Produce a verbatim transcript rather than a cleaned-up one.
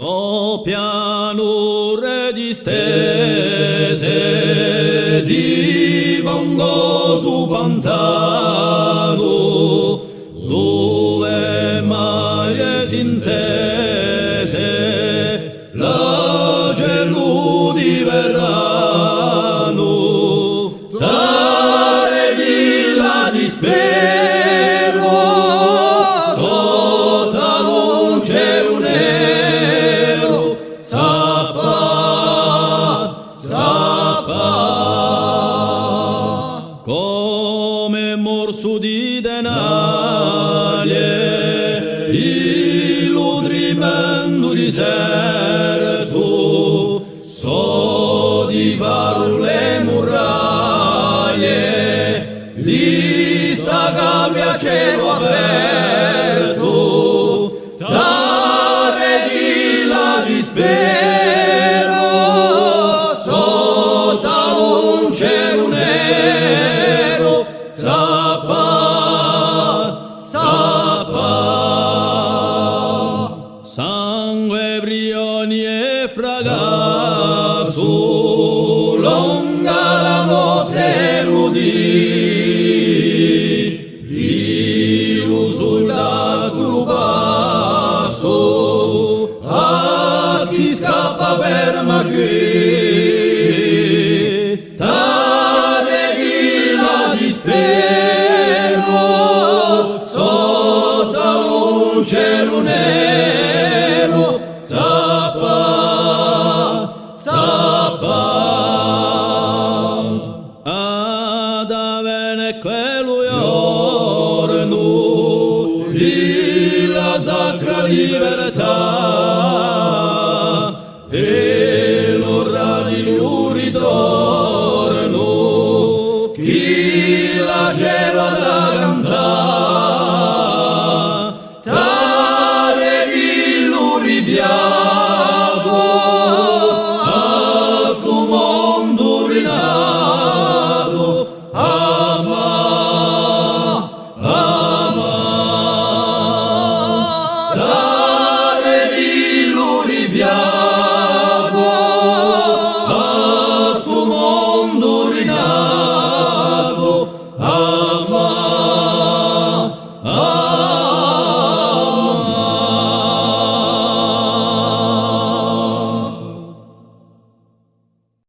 Sò pianure distese di fangosu pantanu, duve maie s'intese l'acellu di veranu. Tale di là di speru, sott'à l'uncelu neru, zappa, zappa. Cum'è morsu di tenaglie, in lu trimendu disertu, sò di faru le muraglie di sta gabbia à celu apertu, tale di là di speru, sott'à l'uncelu neru, zappa, zappa. Sangue, brioni è fracassu, longa la notte è lu dì, di lu suldatu lu passu, à chì scappa ferma quì. Tale di là di speru, sott'à l'uncelu neru, zappa, zappa. Hà da vene quellu ghjornu di la sacra libertà. È